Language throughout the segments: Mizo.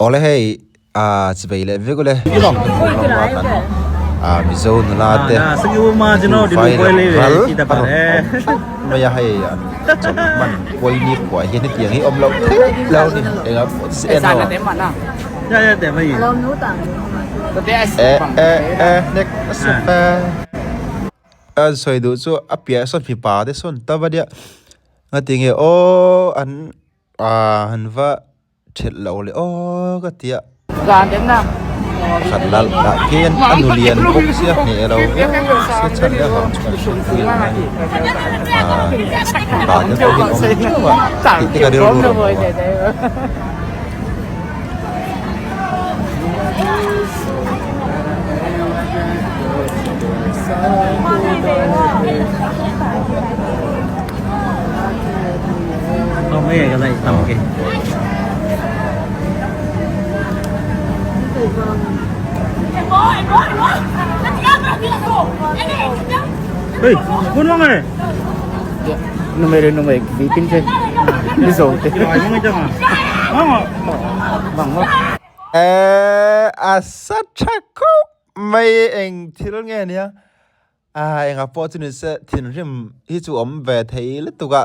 Awle hei ah chivei leh vek ule lama kan ah mizo nula te buhfai leh ral a rawn awm tlat mai a hei an chawlh hman kuaini khuah hian hetiang hi awm loh theih lo a ni engah pawh chu en ho eh eh eh nek nasa fe a sawi duh chu a piah sawn mipa te sawn tam a nia ngatinge aw an ah an va. Ṭhelh lo leh aw ka ti a. Pakhat la lah khian a nu lian bawk sia hneh lo viau sia chhan leh avang chuan kan hriat pui ang mai a ni. Mipa te pawh hi an awm ṭeuh a tih te ka rilru rawn awm a. A sa tha khawp mai eng thil nge nia a engah pawh chu ni se thinrim hi chu awm ve thei lutuk a.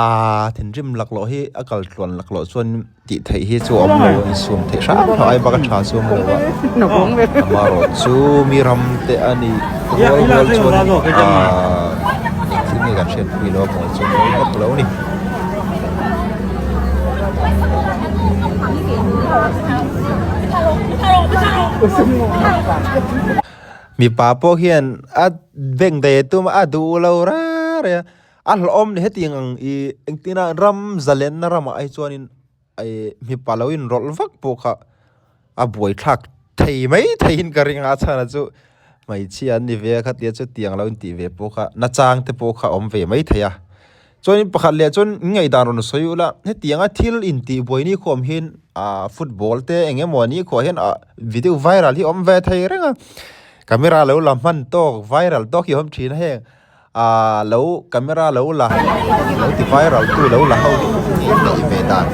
Aaa thinrim laklawh hi a kal tluan laklawh chuan tih theih hi chu a awm lo a insum theih hram hram ai bak a tha chu a awm lo a amaherawhchu mi ram te a nih rual rual chuan aaa eng thil nge kan hriatpui lo a hmuh chu mawi vak lo a ni. Mipa pawh hian a beng daih tum a duh lo reng reng a. A hlawhawm ni hetiang ang ih engtin a ram zalenna ramah ai chuanin ih mipa lo inrawlh vak pawh kha a buaithlak thei mai theiin ka ring a, a chhan chu hmeichhia an ni ve a khatia chutiang lo intih ve pawh kha nachang te pawh kha a awm ve mai thei a. Chuanin pakhat leh chuan ngaihdan rawn sawi ula hetianga thil intih buai ni khawm hian ah football te eng emaw ni khuah hian ah video viral hi a awm ve thei reng a, camera lo la hman tawk viral tawk hi a awm thin a heng. Aaa lo camera lo la lo ti viral tu lo la ho hi nge neih ve dan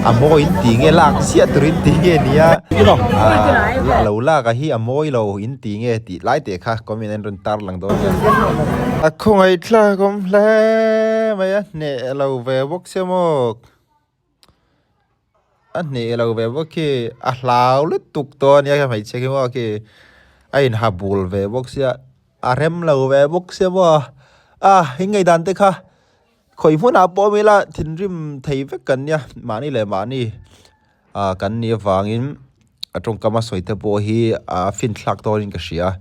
a mawi in tih nge lak chiah tur in tih nge nia aaa lo lak a hi a mawi lo in tih nge tih lai teh kha comment an rawn tar lang dawn nia. A khawngaih thlak awm hle mai a hneh lo ve bawk sia maw a hneh lo ve bawk khi a hlau lutuk tawh ania hmeichhia khi maw khi a inha bul ve bawk sia. A rem lo ve bawk sia maw a i ngaihdan te kha khawi hmunah pawh awm ila thinrim thei vek kan nia mahni leh mahni ah kan nih avangin a tawngkam a sawi te pawh hi a finthlak dawnin ka hria.